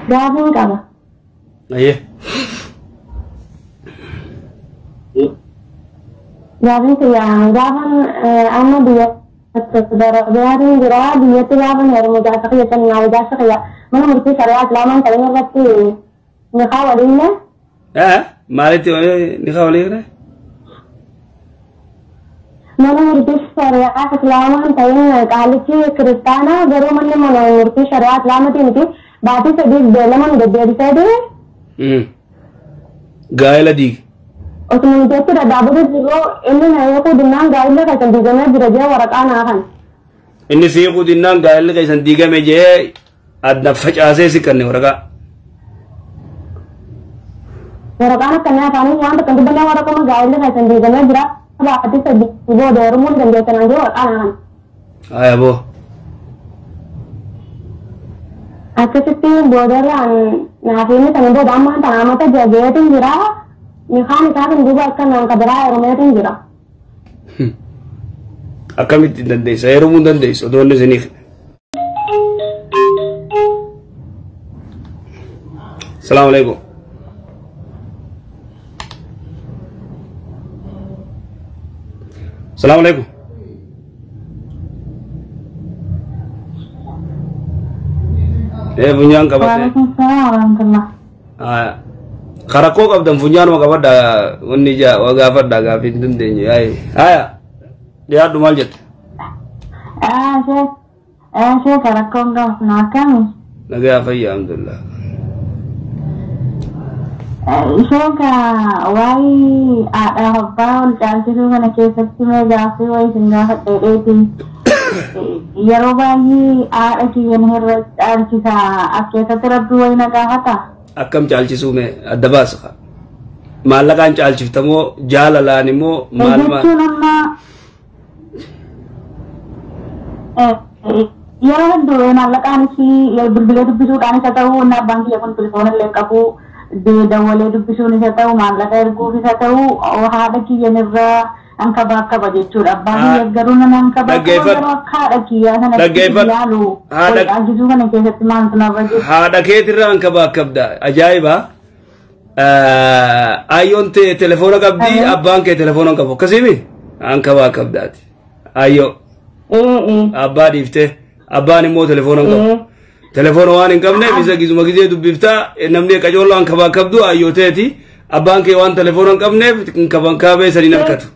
Gaafiin qaba. Ayyee. Gaafiin kiyya gaafan amma biyya Darabiyaatiin jira biyyatti gaafan heerumu jaarsa kiyya san nyaata jaarsa kiyya mana murtii shari'aa islaamaan ta'in irratti nikaa waliinne. Maalitti nikaa waliinne? Mana murtii shari'aa islaamaan ta'in qaalichi kiristaanaa garuu manni mana murtii shari'aa islaamatiin miti baatii sadiif beellama nu deddeebisee ture. Gaa'ela diige. Osuma nuti achi dhadhaabatu jirru inni na hiikuu dinnaan gaa'elli keessan diigamee jira jee waraqaa naa kan. Inni si hiikuu dinnaan gaa'elli keessan diigame jee adda facaasee si kanne waraqaa. Waraqaan akkanaa afaanii waan takka dubbannee waraquma gaa'elli keessan diigamee jira baatii sadii booda heerumuu ni dandeessan jee waraqaa naa kan. Haya boo. Akkasitti boodarraan naaf inni sana booda ammaan tana amata jabeetiin jira. Nikaan isaa kan duuba akka naan kabiraa heerumeetiin jira. Akkamitti hin dandeessa? Heerumuu hin dandeessu odoo inni isinii. Salaamu alaikum. Salaamu alaikum. Funyaan qabate. Waalaikum salaam warahmatullah. Karakkoo qabdan funyaanuma qabadha wanni ija waa gaafadha gaafii hin dandeenye. Haya dhiyaadhu maal jette? Sheekh rakkoon gaafna akkami? Nagaa fayyaa alhamdulillah. Sheekh waa'ee haadhaaf abbaa wal caalchisuu kana keessatti mee gaaffii wayii isin gaafadhe dheeti. Yeroo baay'ee haadha kiyyan irra caalchisa as keessatti rabbi wayii na gaafata? Akkam caalchisuu mee adda baasa? Maallaqaan caalchiftamoo jaalalaan immoo maal maal? Jechuun amma yeroo hedduu maallaqaanis bilbilee dubbisuudhaanis haa ta'u inni abbaan kiyya kun telefoona illee qabu dawwalee dubbisuunis haa ta'u maallaqa erguufis haa ta'u haadha kiyyan irra ankabaakaba jechuudha. Abbaan kiyya garuu nan ankabaakaba garuu akka haadha kiyyaa sanatti ilaalu wal caalchisuu kana keessatti maaltu narra jira? Haadha keetirra ankabaakabda ajaa'iba. Ayyoon tee telefoona qabdi abbaan kee telefoona hin qabu akkasiimi ankabaakabdaati. Ayyoo. Abbaa dhiiftee abbaan immoo telefoona hin qabu. Telefoona waan hin qabneef isa gizuma gizee dubbiftaa namni qacooloo ankabaakabdu ayyoo teeti abbaan kee waan telefoona hin qabneef ankabaakabee saniin harkatu.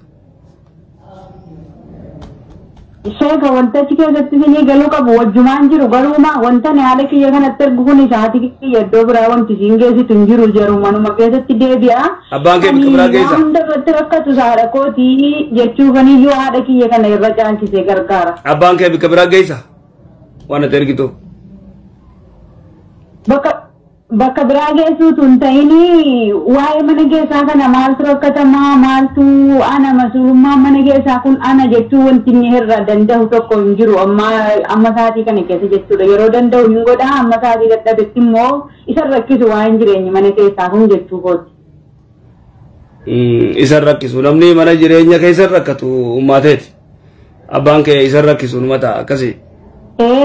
Sheeka wanta achi keessatti isinii galuu qabu wajjumaan jiru garuuma wanta ani haala kiyya kanatti ergu kun isaatii kiyya iddoo biraa wanti isiin geessitu hin jiru jarumanuma keessatti deebi'a. Abbaan kee bakka biraa geessa. Waan hunda irratti rakkatu haadha kootii jechuufaniyyuu haadha kiyya kana irra caalchisee gargaara. Abbaan kee bakka biraa geessa waan ati ergitu. Bakka biraa geessuutu hin ta'inii waa'ee mana keessaa kana maaltu rakkatamaa maaltu ana masuulummaa mana keessaa kun ana jechuu wanti inni irra danda'u tokko hin jiru amma sa'aatii kana keessa jechuudha. Yeroo danda'u hin godha amma sa'aatii dadhabetti immoo isa rakkisu waa'een jireenya mana keessaa kun jechuu kooti. Isa rakkisu namni mana jireenya keessa rakkatu uummateeti. Abbaan kee isa rakkisu numa ta'a akkasii.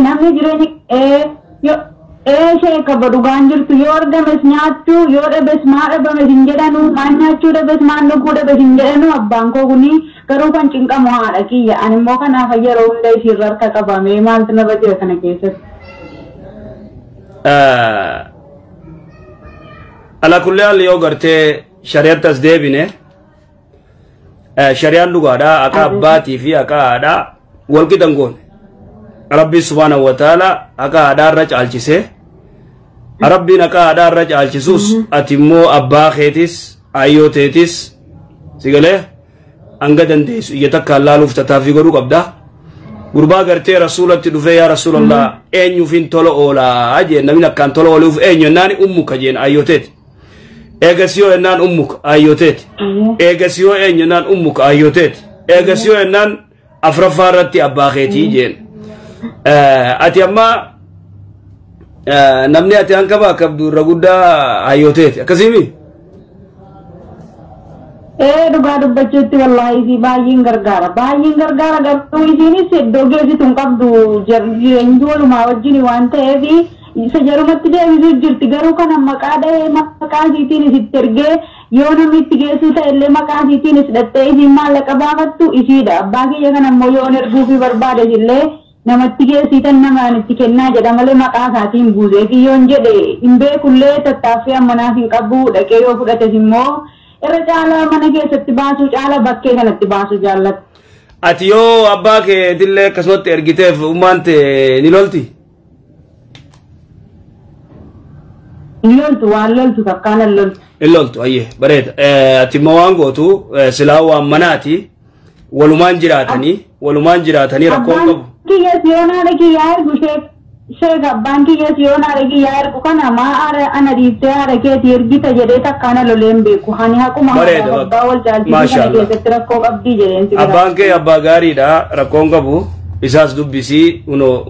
Namni jireenya Sheekh dhugaan jirtu yoo argames nyaachuu yoo dhabes maa dhabames hin jedhanu maan nyaachuu dhabes maan dhuguu dhabes hin jedhanu abbaan koo kuni garuu kan cinqamu haadha kiyya ani immoo kanaaf yeroo hunda ishiirra harka qabame maaltu narra jira kana keessatti. Ala kulli haal yoo gartee shari'aatti as deebine shari'aan dhugaadha akka abbaatii fi akka haadhaa wal qixan goone. Rabbi subhaanahu wa ta'ala akka haadhaa irra caalchisee Rabbiin akka haadhaa irra caalchisus ati immoo abbaa keetis ayyoo teetis si galee hanga dandeessu ija takkaan laaluuf tattaaffii godhuu qabda. Gurbaa gartee rasuulatti dhufee yaa rasuulallah eenyuufin tola oolaa jeen namni akkaan tola ooluuf eenyu jennaan ummuka jeen ayyoo teeti. Eegas yoo jennaan ummuka ayyoo teeti. Eegas yoo eenyu jennaan ummuka ayyoo teeti. Eegas yoo jennaan afraffaa irratti abbaa keetii jeen. Ati amma namni ati hanqaba qabdu irra guddaa hayyooteeti akkasiimi? Ee dhugaa dubbachuutti wallaahi isii baay'een gargaara. Baay'een gargaara garuu isiinis iddoo geessitu hin qabdu jireenyi walumaa wajjin waan ta'eef isa jarumatti deebisuu jirti. Garuu kana maqaa dhahee maqaa isiitiin isitti ergee yoo namni itti geessuu ta'e illee maqaa isiitiin is dhattee isiin maallaqa baafattu isiidha. Abbaa kiyya kana immoo yoon erguufii barbaade illee namatti geessitan namaan itti kennaa jedha malee maqaa isaatiin buusee fi yoon jedhe hin beekullee tattaaffii ammanaaf hin qabu dhaqee yoo fudhates immoo irra caalaa mana keessatti baasuu caala bakkee kanatti baasuu jaallata. Ati yoo abbaa keetillee akkasumatti ergiteef ummaan tee ni lolti? Hin loltu waan loltu takkaan hin loltu. Hin loltu ayyee bareeda. Ati immoo waan gootu silaa waan manaati walumaan jiraatanii rakkoon qabu. Kiyyas yoo naadha kiyyaa ergu sheek abbaan kiyyas yoo naadha kiyyaa ergu kana maa ana dhiiftee haadha keetii ergita jedhee takkaana lolee hin beeku. Ani haquma haadha abbaa wal caalchisuu kana keessatti rakkoo qabdii jedheen si bira. Abbaan kee abbaa gaariidha rakkoon qabu isaas dubbisii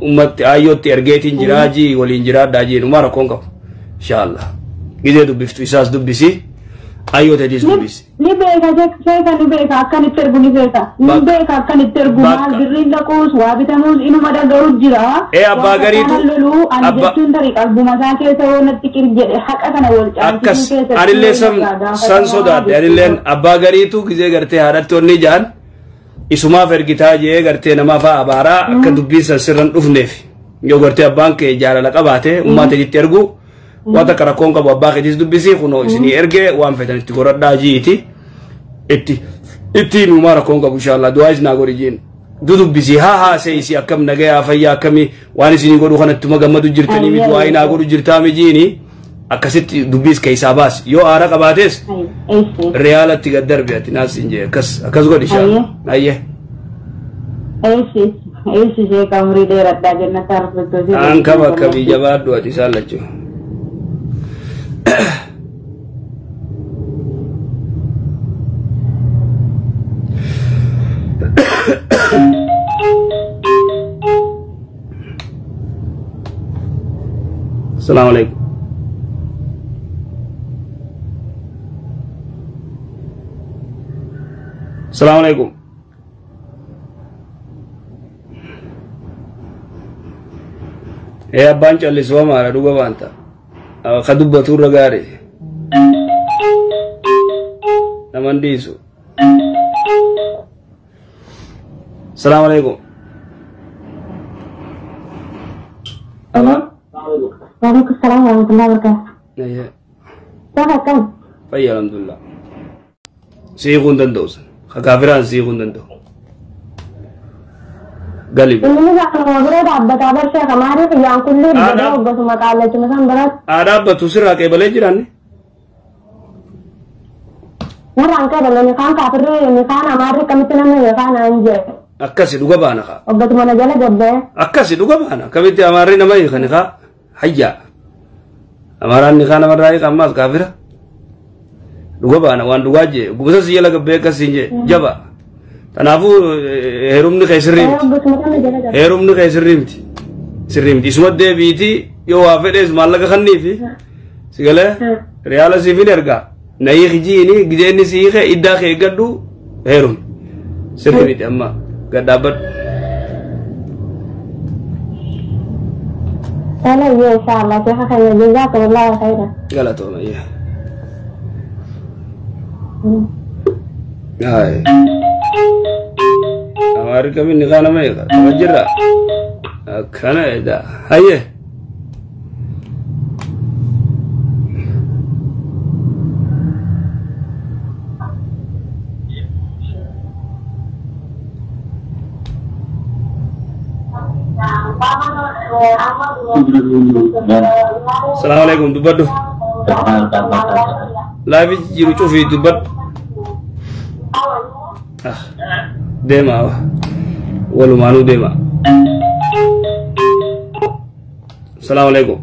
ummatti ayyootti ergeetiin jiraa jii waliin jiraadhaa jii numaa rakkoon qabu. Inshaallah. Gizee dubbiftu isaas dubbisii ayyoo teetiis dubbisi. Ni beeka sheeka ni beeka akkanitti ergu ni beeka. Ni beeka akkanitti ergu maal birriin dhaquus waa bitamuus inuma dhaga'u jira. Ee abbaa gariitu. Loluu ani jechuun tarii qalbuma isaa keessa yoo natti qir jedhe haqa kana wal caalchisuu keessatti. Anillee san sodaadhe anilleen abbaa gariitu gizee gartee haadhatti onni jaan isumaaf ergitaa jee gartee namaa fa'a abaaraa akka dubbiin san sirran dhufneef yoo gartee abbaan kee jaalala qabaate ummaa teetitti ergu. Wanta rakkoon qabu abbaa keetis dubbisii kunoo isinii ergee waan feetan itti godhadhaa jiiti itti himumaa rakkoon qabu inshaallah du'aa isinaa godhi jiin dudubbisii haa haasee isii akkam nagayaa fayyaa akkamii waan isinii godhu kanattuma gammadu jirtanii mi du'aa inaa godhu jirtaa mi jiini akkasitti dubbiis keessaa baas yoo aara qabaates riyaalatti gad darbe ati naas hin jee akkas godhi inshaallah ayyee. Eessi sheeka umurii dheeradhaa jennata arfattooti. Aan kaba akkamii jabaadhu ati isaan lachuu. Assalamu alaikum. Assalamu alaikum. Ee abbaan callisuu amaara dhuga baanta. Ka dubbatu irra gaarii. Naman dhiisu. Assalamu alaikum. Waalaikum salam warahmatullahi wabarakatuh. Siapa? Fayya alhamdulillah. Siiquu hin danda'u san. Ka kaafiraan siiquu hin danda'u. Gali. Inni akkuma bira dhaabbataa barshee kamaariif yaan kullee bira hoggasuma qaallachuma san biratti. Haa dhaabbatu sirraa qeebalee jiraanne. Warraan qeebalanii kaan kaafirri ni kaan amaarri akkamitti namni kaan aan jedhe. Akkasi dhuga baana kaa. Hoggasuma na jala gabbee. Akkasi dhuga baana akkamitti amaarri nama hiikani kaa hayyaa. Amaaraan ni kaan namarraa hiika ammaas kaafira. Dhuga baana waan dhugaa jee gubasa si jala gabbee akkasiin jee jaba. Kanaafuu heerumni kee sirrii miti. Heerumni kee sirrii miti. Sirrii miti. Isuma deebiiti yoo waa fedhees maallaqa kanniifi si galee riyaala siif hin ergaa. Na hiiki jiini gizeenni si hiike iddaa kee eeggadhu heerumi. Sirrii miti amma gad dhaabbadhu. Tala yoo inshallah sheekha keenya jazaakumullahu khayran. Galatooma iyya. Haay. Amaarri kamiin ni kaanama eega qaba jirra. Akkana edaa. Hayyee. Assalamu alaikum dubbadhu. Laafi jiru cufii dubbadhu. Deema walumaanuu deema. Assalamu alaikum.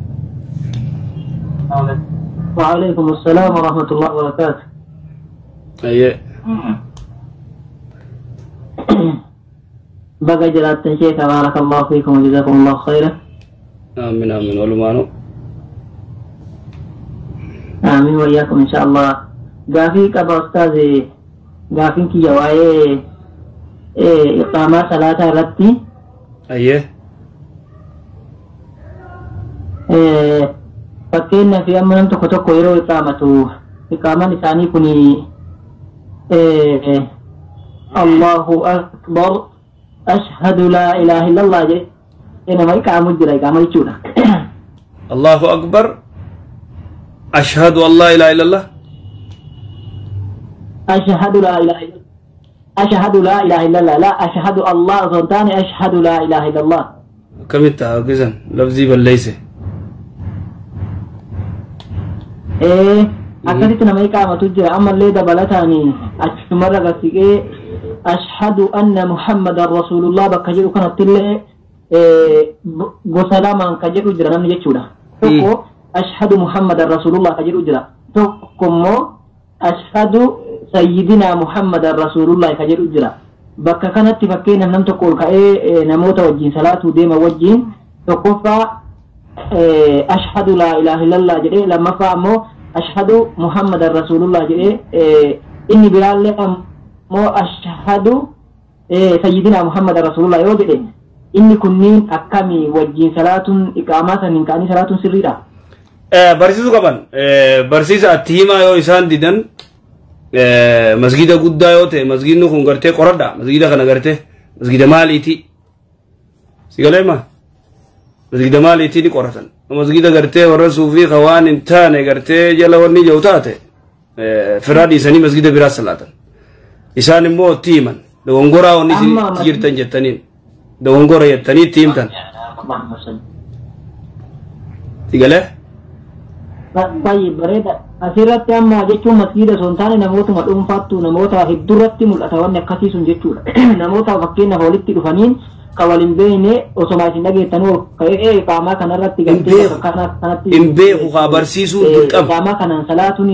وعليكم السلام ورحمة الله وبركاته. Ayyee. بقى جلالة الشيخ بارك الله فيكم وجزاكم الله خيرا. آمين آمين ولمانو. آمين وإياكم إن شاء الله. قافيك أبا أستاذي Gaafiin kiyya waa'ee iqaamaa salaataa irratti. Ayyee. Fakkeenyaaf amma nam tokko tokko yeroo iqaamatu iqaamaan isaanii kun Allahu akbar ashhadu laa ilaaha illallah jedhee nama iqaamu jira iqaama jechuudha. Allahu akbar ashhadu an laa ilaaha illallah. Ashhadu laa ilaaha illallah. Ashhadu laa ilaaha illallah laa ashhadu Allah osoo hin taane ashhadu laa ilaaha illallah. Akkamitti haa hojjetan lafzii balleeyse. Akkasitti nama iqaamatu jira ammallee dabalataan achumarra gasiqee ashhadu anna muhammadan rasuulullah bakka jedhu kanattillee gosa lamaan ka jedhu jira namni jechuudha. Tokko ashhadu muhammadan rasuulullah ka jedhu jira. Tokko immoo ashhadu sayyidina muhammadan rasuulullah ka jedhu jira. Bakka kanatti fakkeenyaaf nam tokko ol ka'ee namoota wajjin salaatuu deema wajjin tokkoffaa ashhadu laa ilaaha illallah jedhee lammaffaa ammoo ashhadu muhammadan rasuulullah jedhee inni biraallee ammoo ashhadu sayyidina muhammadan rasuulullah yoo jedhe inni kunniin akkamii wajjin salaatuun iqaamaa saniin ka'anii salaatuun sirriidha. Barsiisuu qaban barsiisa atti himaa yoo isaan didan masgida guddaa yoo ta'e masgidni kun gartee qoradha masgida kana gartee masgida maaliiti si galee maa masgida maaliiti ni qoratan masgida gartee warra suufii ka waan hin taane gartee jala wanni jiru taate firaa dhiisanii masgida biraa salaatan isaan immoo itti himan dogongoraa wanni isin itti jirtan jettaniin dogongora jettanii itti himtan si galee. Baay'ee bareeda. Asirratti amma jechuun masgiida osoo hin taane namootuma dhuunfaattu namoota hedduurratti mul'ata wanni akkasii sun jechuudha. Namoota fakkeenyaaf walitti dhufaniin kan wal hin beekne osoma isin dhageettanuu ka'ee iqaamaa kanarratti gartee kanatti. Hin beeku haa barsiisuun dirqama. Iqaamaa kanaan salaatuun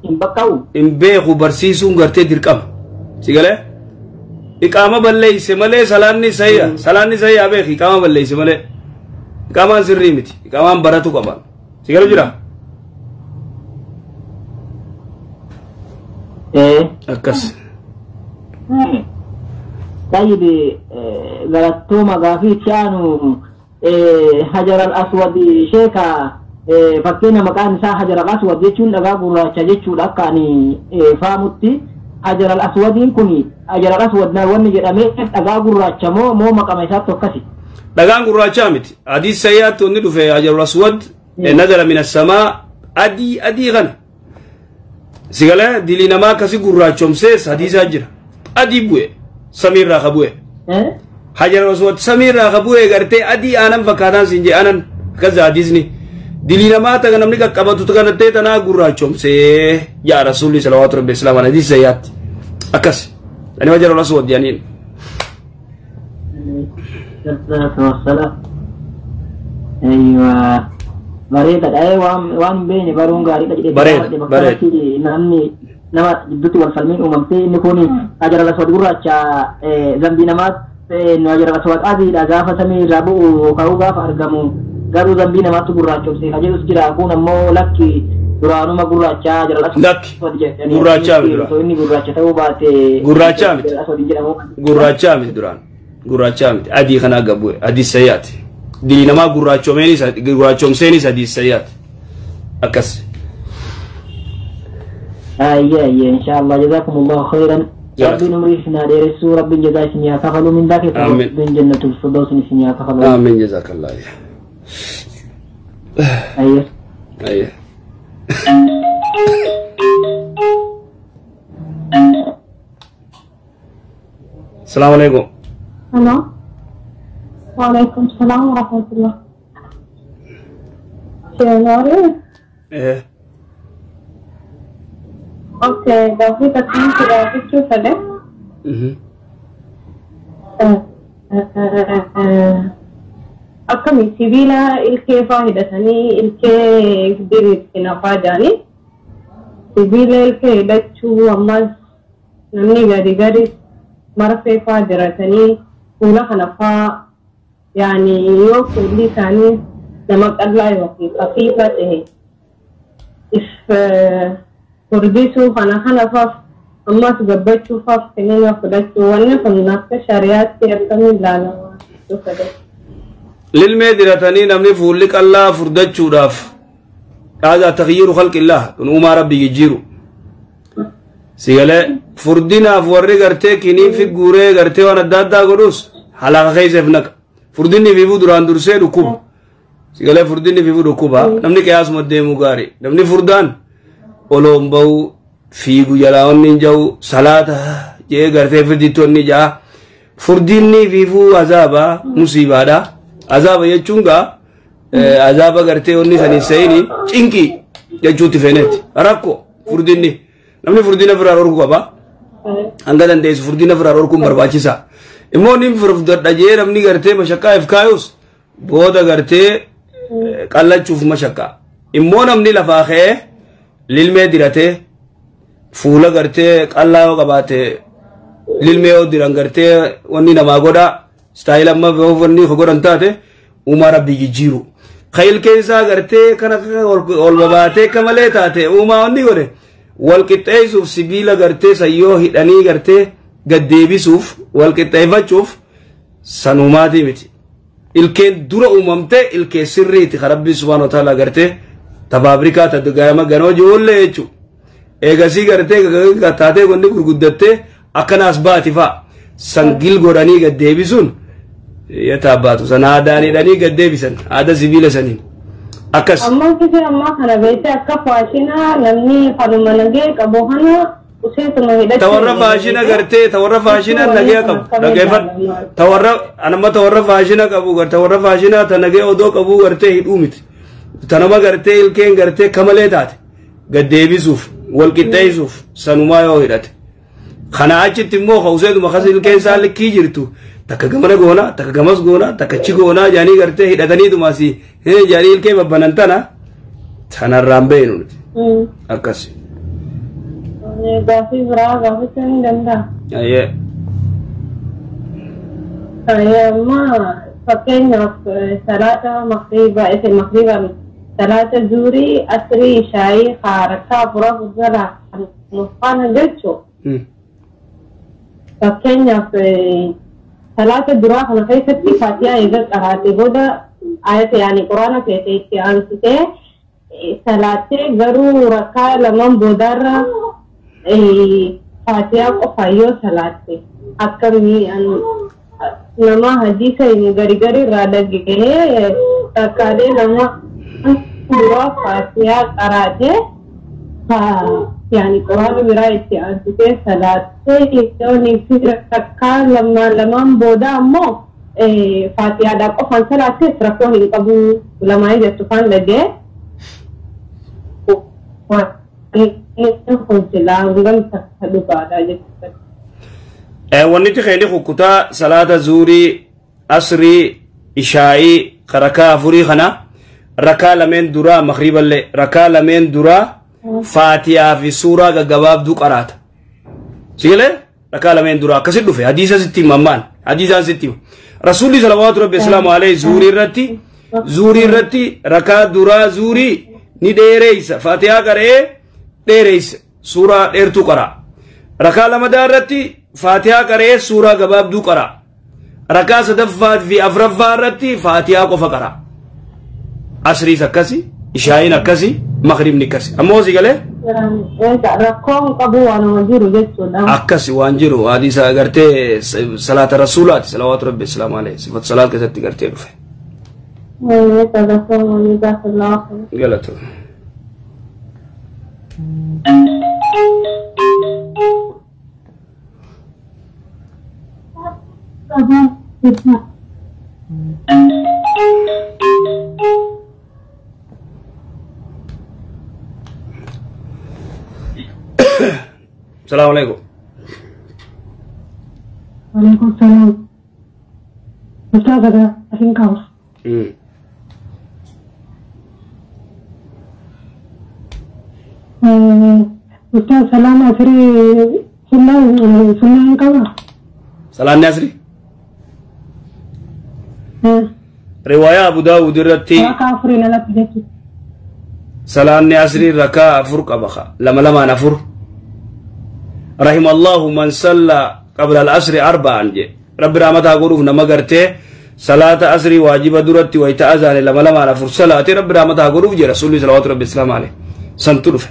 hin baqqa'u. Hin beeku barsiisuun gartee dirqama. Si galee? Iqaama balleeyse malee salaanni sayya salaanni sayyaa beeki iqaama balleeyse malee iqaamaan sirrii miti iqaamaan baratu qaba. Si galu jira? Akkas. طيب galattooma gaafii itti aanu Hajar al-Aswad sheeka fakkeenya maqaan isaa Hajar al-Aswad jechuun dhagaa gurraacha jechuudha akka ani faamutti Hajar al-Aswadiin kun Hajar al-Aswad wanni jedhamee dhagaa gurraacha moo moo maqama isaatti akkasi? Dhagaan gurraachaa miti. Hadiis sayyaatti wanni dhufe Hajar al-Aswad nazala min as-samaa adii adii kana. Si galee dilii namaa akkasi gurraachomsees hadiisaa jira. Adii bu'e samiirraa ka bu'e. Hajar al-Aswad samiirraa ka bu'e gartee adii aanan fakkaataan siin jee aanan akkas hadiisni. Dilii namaa taga namni qaqqabatu kanattee tanaa gurraachomsee yaa rasuulli salawaatu rabbi islaamaan hadiis sayyaatti. Akkas. Ani Hajar al-Aswad jedhaniin. Aywa. Bareedaadha waan hin beekne baruun gaariidha jedhee Bareeda, bareeda. Namni nama gidduutti wal falmiin uumamtee inni kun Hajar al-Aswad gurraacha zambii namaa Hajar al-Aswad adiidha gaafa samii irraa bu'u ka'uu gaafa argamu garuu zambii namaatti gurraachomse ka jedhus jira kun ammoo lakki duraanuma gurraacha Hajar al-Aswad Lakki gurraachaa miti duraan. Osoo inni gurraacha ta'uu baate Gurraachaa miti. Hajar al-Aswad hin jedhamu. Gurraachaa miti duraan. Gurraachaa miti. Adii kanaa gad bu'e. Adii sayyaati. Dilii namaa gurraachomseenis adii sayyaati. Akkas. Ayyee ayyee inshaallah jazakumullahu khairan. Rabbiin umrii isin haa dheeressu rabbiin jazaa isin haa kafalu mindaa keessa Amiin. rabbiin jannatul firdausin isin haa kafalu. Amiin jazakallah. Ayyee. Ayyee. Salaamu alaikum. Hello. Waalaikum salam wa rahmatullah. Signore? Okay, gaafii takkiin si gaafachuu fedhe. Akkami sibiila ilkee faa hidhatanii ilkee diriirsina faa jedhanii sibiila ilkee hidhachuu ammas namni gadi gadi marfee faa diratanii fuula kana faa yaani yoo fuulli isaanii nama qal'aa yookiin khafiifa ta'e if furdisuu kana kana faaf Ammas gabbachuufaaf kiniina fudhachuu wanni kun akka shari'aatti akkamiin ilaalama? Lilmee diratanii namni fuulli qallaa furdachuudhaaf haadaa takhyiiru khalqillah kun uumaa rabbii jijjiiru. Sigalee furdinaaf warri gartee kiniin figuuree gartee waan adda addaa godhus halaqa keessa naqa. Furdinni fiifuu duraan dursee dhukkuba. Sigalee furdinni fiifuu dhukkuba. Namni qiyaasuma deemuu gaarii. Namni furdaan oloon bahu fiigu jalaa onni hin jahu salaata jee gartee firditti onni ja'a. Furdinni fiifuu azaaba musiibaadha. Azaaba jechuun gaa azaaba gartee onni sanii seeyini cinqii jechuutti feeneeti. Rakko furdinni. Namni furdina firaa dhorkuu qaba. Hanga dandeessu furdina firaa dhorkuun barbaachisaa. Immoo inni furdadha jee namni gartee mashaqqaa if kaayus booda gartee qallachuuf mashaqqaa. Immoo namni lafaa ka'ee lilmee diratee fuula gartee qallaa yoo qabaate lilmee yoo diran gartee wanni namaa godhaa istaayila amma wanni godhan taate uumaa rabbii jijjiiru. Khayil keessaa gartee kana ol babaatee akka malee taate uumaa wanni godhe wal qixxeessuuf sibiila gartee sayyoo hidhanii gartee gad deebisuuf wal qixxeeffachuuf sanuumaatii miti. Ilkeen dura uumamte ilkee sirriiti kan rabbii subhaanahu wa ta'ala gartee ta faabrikaa ta gaama ganoo ijoollee jechuudha. Eegasii gartee taatee wanni gurguddattee akkanaas baati fa'a. Sangil godhanii gad deebisuun yataa baatu sana aadaan hidhanii gad deebisan aada sibiila saniin. Akkas. Ammoo kisi ammaa kana beekte akka faashinaa namni kanuma nagee qabu kana useetuma hidhachuu. Tawarra faashina gartee tawarra faashina nagee qabu dhageeffadhu. Tawarra anamma tawarra faashina qabu tawarra faashina ta nagee odoo qabu gartee hidhuu miti. Tanama gartee ilkeen gartee kamalee taate gad deebisuuf wal qixxeessuuf sanumaa yoo hidhate. Kana achitti immoo hauseetuma kas ilkeen isaa likkii jirtu takka gamana goonaa takka gamas goonaa takka chi goonaa jaanii gartee hidhataniituma asii jaanii ilkee babbanan tana tanarraan beeynu nuti. Akkas. Gaaffii biraa gaafachuu ni danda'a. Ayyee. Amma fakkeenyaaf salaata makriibaa isa makriibaa salaata zuurii asrii shaayii haarakkaa afur afur jala nufaana jechuun. Fakkeenyaaf salaata duraa kana keessatti faatiyaa eega qaraate booda ayata yaani quraana feete itti aansitee salaattee garuu rakkaa lamaan boodarra faatiyaa qofa yoo salaatte akkamii nama hadiisa himu gari gari irraa dhagahee rakkaalee lama duraa faatiyaa qaraatee yaani quraana biraa itti aansitee salaattee rakkaa lamaan booda ammoo faatiyaadhaa qofaan salaattees rakkoo hin qabu lamaan jettu faan dhagee kun silaa hangam takka dhugaadha jechuudha. Wanni keeni kukkutaa salaata zuurii asrii ishaa'ii rakaa afurii kana rakaa lameen duraa makriiballee rakaa lameen duraa faatiyaa fi suuraa gaggabaabduu qaraata. Sigalee rakaa lameen duraa akkasit dhufe hadiisa sitti hima ammaan hadiisaan sitti hima. Rasuulli salawaatu rabbi islaamu alayhi zuurii irratti rakaa duraa zuurii ni dheereysa faatiyaa qara'ee dheereysa suuraa dheertuu qara'a. Rakaa lamadaa irratti faatiyaa qara'ee suuraa gabaabduu qara'a. Rakaa sadaffaa fi afuraffaa irratti faatiyaa qofa qara'a. Asriis akkasi, ishaa'iin akkasi, magribni akkasi. Ammoo si galee? Rakkoon qabu waanuma jiru jechuudha. Akkasi waan jiru hadiisa gartee salaata rasuulaati salawaatu rabbi islaamu alayhi sifatu salaat keessatti gartee dhufe. Galatu. Salaamu alaikum. Waalaikum salaam. Ustaaz gaafiin qaba. Ustaaz salaama asirii sunnaa hin qabaa? Salaanni asrii? Riwaayaa Abu Daawud irratti Rakaa afuriin alatti jechuudha. Salaanni asrii rakaa afur qaba lama lamaan afur. Rahimallahu man salla qabla al-asri arba'an je. Rabbi rahmataa godhuuf nama gartee salaata asrii waajiba duratti wayita azaane lama lamaan afur salaate rabbi rahmataa godhuuf je rasuulli salawaatu rabbi islaam alayhi. Santu dhufe.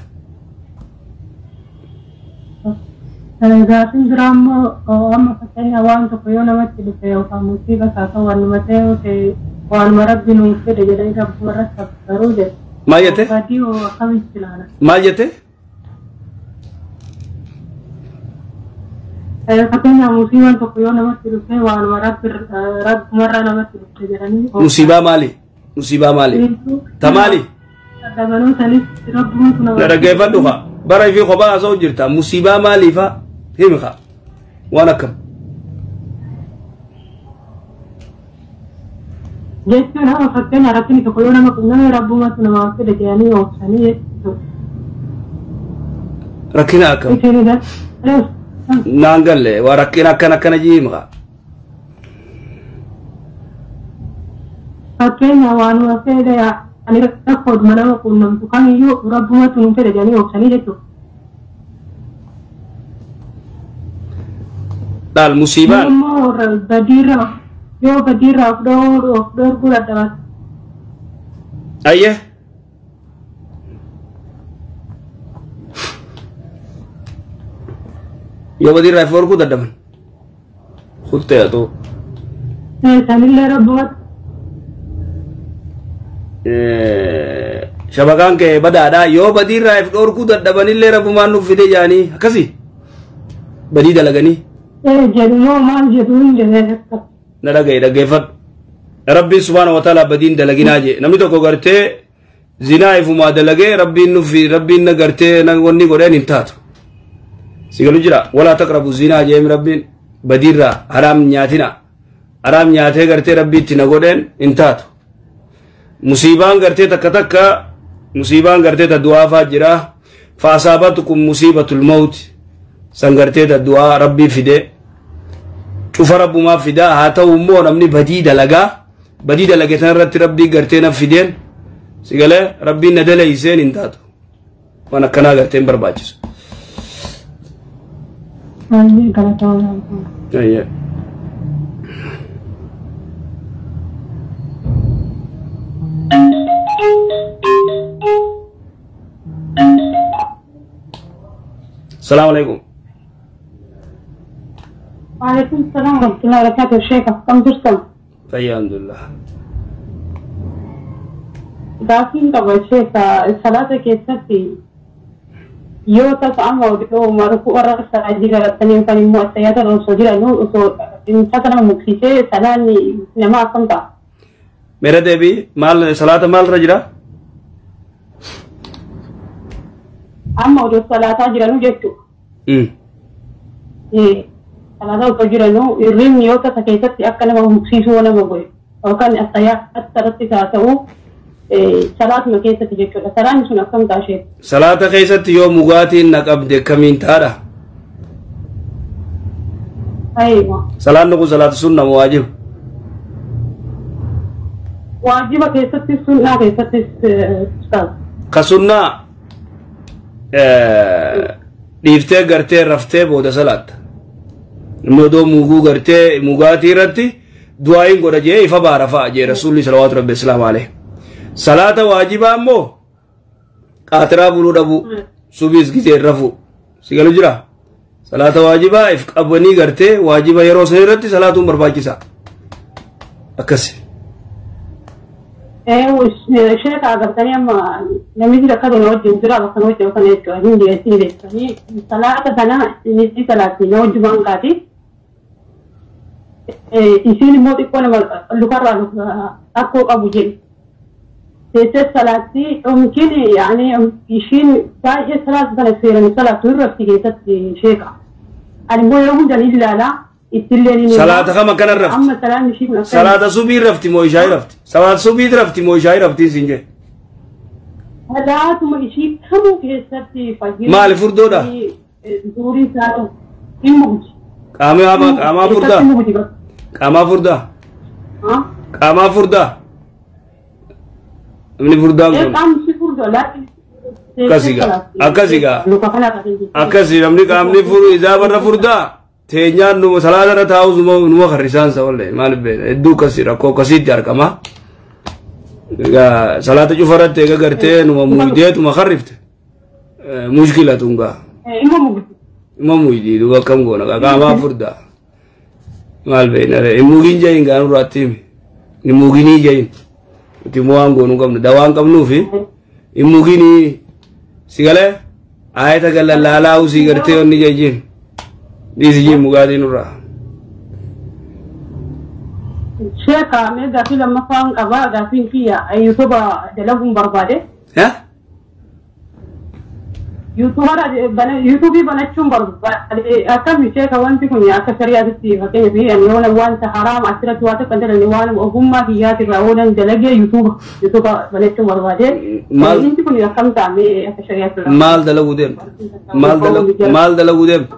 Gaaffiin biraa immoo amma fakkeenya waan tokko yoo namatti dhufe yookaan musiiba isaa ta'u waanuma ta'e yoo ta'e waanuma rabbi nuuf fedhe jedhanii rabbuma irratti abbaruu jedhe. Maal jette? Badii hoo akkamitti ilaala? Maal jette? Fakkeenyaaf musiibaan tokko yoo namatti dhufe waanuma rabbumarraa namatti dhufe jedhanii. Musiibaa maali? Musiibaa maali? Ta maali? Dabaluu sanis rabbumatu nama. Na dhaggeeffadhu kaa. Bara ifii kophaa haasa'u jirta. Musiibaa maaliifaa? Himi kaa. Waan akkam. Jechuun amma fakkeenya rakkinni tokko yoo nama qunname rabbumatu namaaf fedhe jedhanii oofsanii jechuudha. Rakkina akkam? Isin galee. Naan galle waa rakkina akkana akkana jii himi kaa. Fakkeenya waanuma fedhe ani rakkoodhuma nama qunnamtu kamiyyuu rabbumatu nuuf fedhe jedhanii oofsanii jechuudha. Dhaal musiibaan. Immoo badiirraa yoo badiirraa of dhoorguu dadhaban. Ayyee. Yoo badiirraa of dhoorguu dadhaban. Kuttee haa ta'u. Sanillee rabbumatu. Shabakaan kee badaadha. Yoo badiirraa of dhoorguu dadhabanillee rabbumaan nuuf fide jedhanii akkasii badii dalaganii. Jedhu maal jedhu hin jedhee. Na dhagaye dhaggeeffadhu. Rabbiin subhaana wa ta'ala badiin dalaginaa jee. Namni tokko gartee zinaa ifumaa dalagee rabbiin nuuf rabbiin na gartee wanni godheen hin taatu. Si galu jira walaa taqrabu zinaa jeem rabbiin badiirraa haraam nyaatina. Haraam nyaatee gartee rabbii itti na godheen hin taatu. Musiibaan gartee takka takka musiibaan gartee ta du'aa faa jira. Faasaabatukum musiibatul mawti. San gartee ta du'aa rabbii fide. Cufa rabbumaa fidaa haa ta'u immoo namni badii dalagaa badii dalage tan irratti rabbii gartee na fideen si galee rabbiin na dalayseen hin taatu. Waan akkanaa gartee hin barbaachisu. Ayyee. Salaamu alaikum. وعليكم السلام ورحمة الله وبركاته. الشيخ كم ترسم؟ طيب الحمد لله. Gaaffiin qaba sheekh salaata keessatti yoo tasa amma oduu marfuu warra saajii galatanii yookaan immoo attayyaata osoo jiranuu osoo tasa nama muksisee salaanni nama akkam ta'a? Meera deebii maal salaata maalirra jira? Amma oduu salaataa jiranuu jechuudha. Salaata osoo jiranuu hirribni yoo tasa keessatti akka nama muksisuu nama godhe yookaan attayyaata irratti haa ta'u salaatuma keessatti jechuudha. Salaanni sun akkam ta'a sheekh? Salaata keessatti yoo mugaatiin na qabde kamiin taadha? Aywa. Salaanni kun salaata sunna moo waajiba? Waajiba keessattis sunnaa keessattis ustaaz. Ka sunnaa dhiiftee gartee raftee booda salaatta. Namni odoo muguu gartee mugaatii irratti du'aayin godha jee ifa baara fa'a jee rasuulli salawaatu rabbi islaamu alayhi. Salaata waajibaa immoo qaatiraa buluu dhabuu subiis gisee rafuu si galu jira. Salaata waajibaa if qabanii gartee waajiba yeroo san irratti salaatuun barbaachisaa. Akkasi. Sheekh agartanii amma namni rakka na wajjin jira bakka na wajjin kana jechuudha. Hin dhiyeessii beeksisanii salaata sana inni salaatti na wajjumaan kaati. Isiin immoo xiqqoo nama lukarraa rakkoo qabu jedhu. Teessee salaatti yookiin yaani ishiin baay'ee salaata sana seeraan salaatu irratti keessatti sheeka. Ani immoo yeroo hunda ni ilaalaa ittillee ni Salaata kam akkana rafti? Amma salaanni ishii kun akka Salaata subii rafti moo ishaa rafti? Salaata subii rafti moo ishaa rafti siin jee? Salaatuma ishii kamuu keessatti fayyina. Maali furdoodha? Suurii isaa ta'u hin mugdi. Qaamaa furdaa? Qaamaa furdaa? Qaamaa furdaa? Namni furdaan kun. Qaamni ishii furdoo laatti. Akkasigaa. Akkasigaa. Luka kana irraa. Akkasi namni qaamni furu izaaba irra furdaa teenyaan numa salaata irra taa'us numa karrisaan sa wallahi maal beekna hedduu akkasi rakkoo akkasiitti argama. Egaa salaata cufa irratti eega gartee numa muydeetuma karrifte mushkila tungaa. Ima mugdi. Ima muydii duuba akkam goona qaamaa furdaa. Maal beekna hin mugin jahin gaa nurraatti himi hin muginii jahin nuti immoo waan goonuu qabnu dawaa hin qabnuufi hin muginii si galee ayata gallalaalaa usii gartee onni jajjiin dhiisi jiin mugaatii nurraa. Sheeka mee gaaffii lammaffaan qaba gaaffiin kiyya yuutuuba dalaguun barbaade. Yuutuubii banachuun barbaade akkami sheeka wanti kun akka shari'aatitti fakkeenyaaf ani yoona wanta haraama asirratti waa tokko hin dalagne waan ogummaa kiyyaatirraa oolan dalagee yuutuuba banachuun barbaade. Wanti kun akkam ta'ame akka shari'aatti. Maal dalaguu deemta? Maal dalaguu deemta?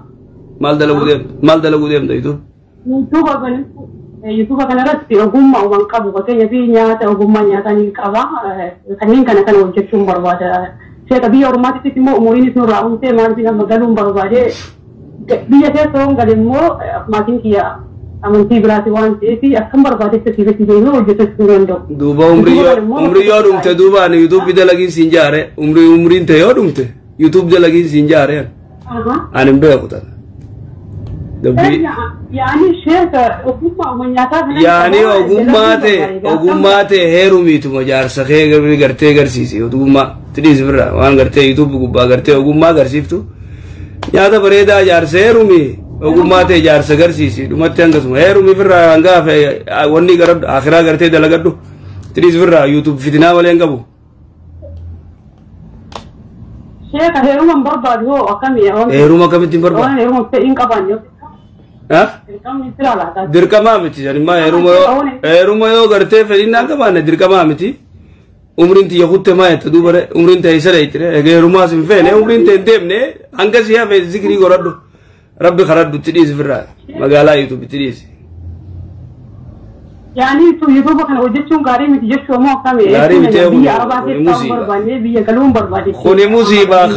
Maal dalaguu deemta? Maal dalaguu deemta yuutuub? Yuutuuba banachuu yuutuuba kanarratti ogummaa waan qabu fakkeenyaaf nyaata ogummaa nyaataa ni qaba kanneen kana kana hojjechuun barbaada. Sheeka biyya ormaattis immoo umuriinis nurraa uumtee maaliif nama galuun barbaade biyya keessa yoon gale immoo maatiin kiyya amantii biraati waan ta'eef akkam barbaadetti siifatti deemee hojjetachuu danda'u. Duuba umrii yoo dhumte duuba ani yuutuubii dalagiin siin jaare umriin ta'e yoo dhumte yuutuub dalagiin siin jaare ani hin beeku tana. Yaani sheeka ogummaa nyaataa kana. Yaani ogummaa ta'e heerumiituma jaarsa kee gartee garsiisi ogummaa tidhiis birra waan gartee yuutuubii gubbaa gartee ogummaa agarsiiftu nyaata bareedaa jaarsa heerumi ogummaa ta'e jaarsa garsiisi dhumatti hangasuma heerumi firraa hangaa wanni garadhu akiraa gartee dalagadhu tidhiis birra yuutuub fitinaa malee hin qabu. Sheeka heeruma hin barbaadu hoo akkami? Heeruma akkamitti hin barbaadu? Heeruma fedhii hin qabaanne. Dirqamaa miti animmaa heeruma yoo gartee fedhiin hin qabaanne dirqamaa miti. Umriin tiyya kutte maa jette duuba umriin ta'e isa dheeytire egaa heerumaas hin feene umriin ta'e hin deemne hanga si hafe zikrii godhadhu rabbi karadhu itti dhiisi firraa magaalaa yuutuub itti dhiisi. Yaani yuutuuba kana hojjechuun gaarii miti jechuu ammoo akkami? Gaarii miti biyya arabaa keessaa barbaanne biyya galuun barbaade. Kuni musiibaa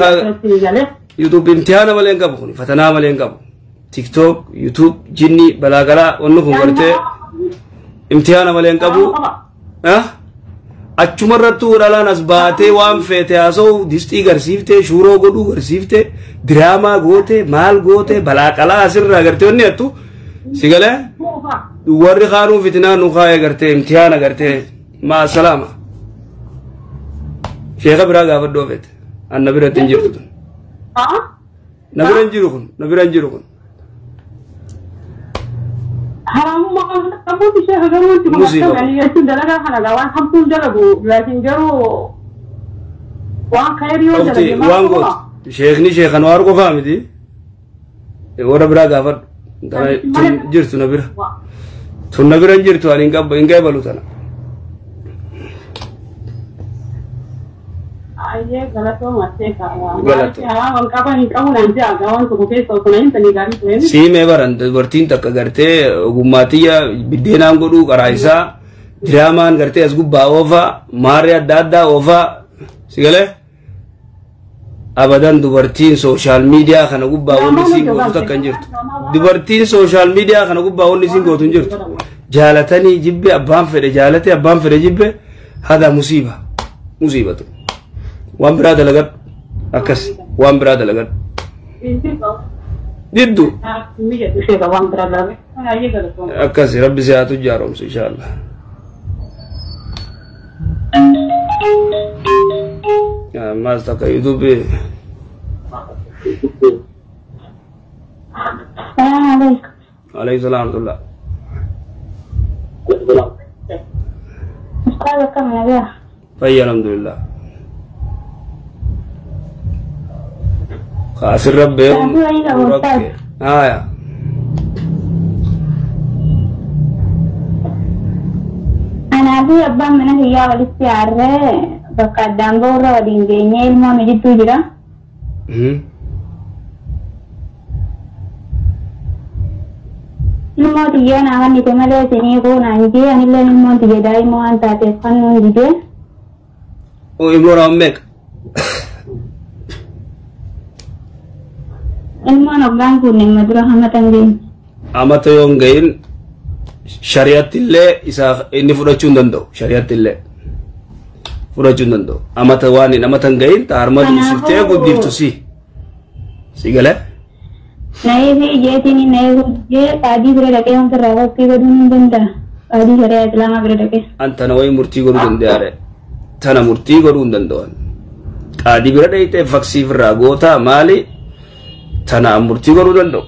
yuutuub imtihaana malee hin qabu kuni fatanaa malee hin qabu. TikTok, YouTube, jinni, balaagalaa wanni kun gartee imtihaana malee hin qabu. Achumarrattuu dhalaan as baatee waan feete haasa'u distii garsiiftee, shuuroo godhuu garsiiftee, diraamaa goote, maal goote, balaaqalaa asirraa gartee wanni hattu si galee warri kaanuu fitinaa nu kaa'ee gartee imtihaana gartee maa salaama. Sheeka biraa gaafadhoo feete anna biratti hin jirtu tun. Na bira hin jiru kun, na bira hin jiru kun. Haraamummaa qabuuti sheeka garuu wanti kun akkam jechuun dalagaa kana waan hamtuun dalagu laakiin garuu waan khayrii yoo dalage waan gootu sheekni sheekan waan qofaa miti warra biraa gaafadhu tun jirtu na bira tun na bira hin jirtu ani hin qeebalu tana. Ayyee galatooma sheeka waan qaban hin qabu naan jaa waan tokko keessa osoo na hin tanii gaarii ture. Siimee baran dubartiin takka gartee ogummaatiyya biddeenaan godhuu karaa isaa diraamaan gartee as gubbaa oofaa maarree adda addaa oofaa si galee abadan dubartiin sooshaal miidiyaa kana gubbaa wanni isiin gootu takka hin jirtu. Dubartiin sooshaal miidiyaa kana gubbaa wanni isiin gootu hin jirtu. Jaalatanii jibbe abbaan fedhe jaalate abbaan fedhe jibbe hada musiiba musiibatu. Waan biraa dalagadhu akkas waan biraa dalagadhu. Diddu. Akkas rabbi si haa tujjaaromsu inshaallah. Ammas takka yuutuubii. Salaamu alaikum. Alaikum salaam warahmatullah. Ustaaz akkam nagaa? Fayya alhamdulillah. Asirra beeku. Haya. Anaa fi abbaan mana kiyyaa walitti aarree bakka addaan ba'urra waliin geenyee ilmoon jidduu jira. Ilmoo xiyyaa naa kennite malee isinii kuu naan jee anillee ilmoon xiyya daa'ima waan taateef kan nuun didee. Ilmoo nama meeqa? Ilmoon hoggaan kun nama dura hamata hin geenye. Amata yoo hin gahin shari'atti illee isaa inni fudhachuu hin danda'u. Shari'atti illee fudhachuu hin danda'u. Amata waan hin amata hin gahin ta harma duusiftee guddiftu si. Si galee? Na'ee fi ijeetiin na'ee hojjee qaadii bira dhaqee wanta irraa qophii godhuun hin danda'a. Qaadii shari'aa islaamaa bira dhaqee. An tana wayi murtii godhuu danda'aare. Tana murtii godhuu hin danda'an. Qaadii bira dhaqxee faksiif irraa gootaa maali? Tana an murtii godhuu danda'u.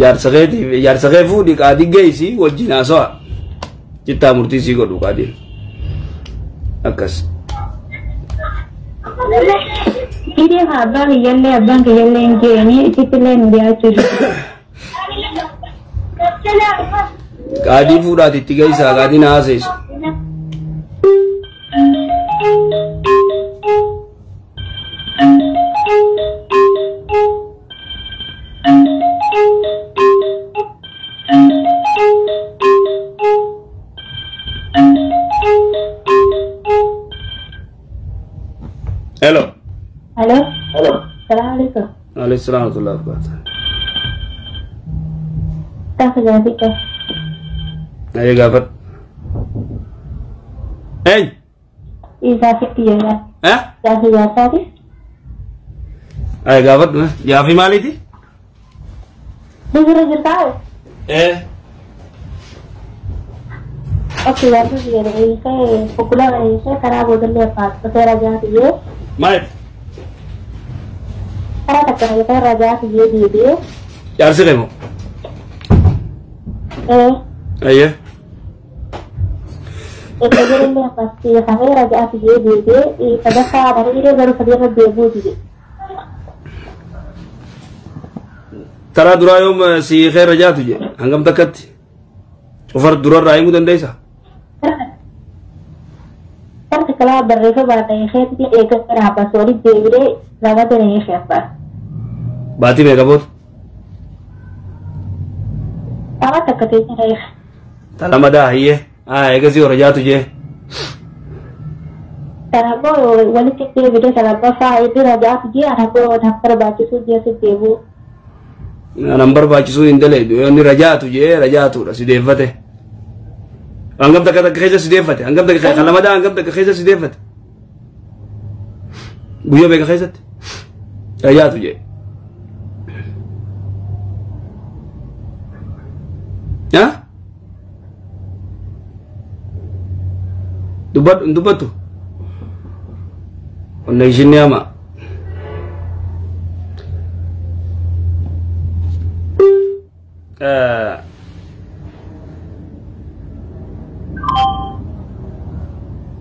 Jaarsa keetiif jaarsa kee fuudhi qaadii geessi wajjin haasawa. Jittaa murtii sii godhu qaadiin. Akkas. Hidhee haa abbaa kiyyallee abbaan kiyyallee hin jeeni isittillee hin dhiyaachuu jiru. Qaadii fuudhaati itti geessaa qaadiin haaseessu. Hello. Hello. Salaam alaikum. Alayhi salaam wa rahmatullahi wa barakatuh. Tafa gaafii qaba. Ayyee gaafadhu. Eenyu? Gaafii jedha. Eh? Gaafii jaarsaati. Ayyee gaafadhu. Gaafii maaliiti? Bira jirtaa? Eh. Okay, gaafii jedha. Hiikee fukkula hiikee karaa boodallee abbaa seera jaati jee. Maal? Karaa takka hiikee rajaati jee deebi'ee. Jaarsi kee moo? Eh. Ayyee. Erga jedhallee ammas hiikamee rajaati jee deebi'ee sadaffaa bariiree garuu sadiirra deebi'uu dide. Taraa duraa yoom si hiikee rajaatu jee hangam takkatti? Cufar durarraa himuu dandeessaa? Tarti kalaa barreeffama baata hiikeetti eeggatanii abbas walitti deebi'ee lama ta'e hiikee abbaa. Baatii meeqa booda? Lama takka ta'e hiike. Ta lama daa hiyyee. Haa eegasii hora jaatu jee. Kanaafuu walitti deebi'ee lammaffaa inni rajaatu jee anaafuu naaf barbaachisuu jee si deebi'u. Anan barbaachisuu hin daleedu. Yoo inni rajaatu jee rajaatudha si deeffate. Hangam takka takka keessa si deeffate. Hangam takka kan lama daa hangam takka keessa si deeffate. Guyyaa meeqa keessatti? Rajaatu jee. Haa? Dubbadhu hin dubbattu? Onna ishiin ni hamaa.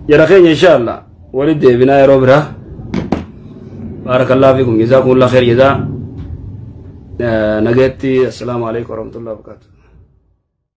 Jara keenya insha Allah walitti deebinaa yeroo biraa. Baarakallahu fiikum jazaakumullahu khair jazaa. Nagaatti assalaamu alaikum warahmatullahi wabarakatuh.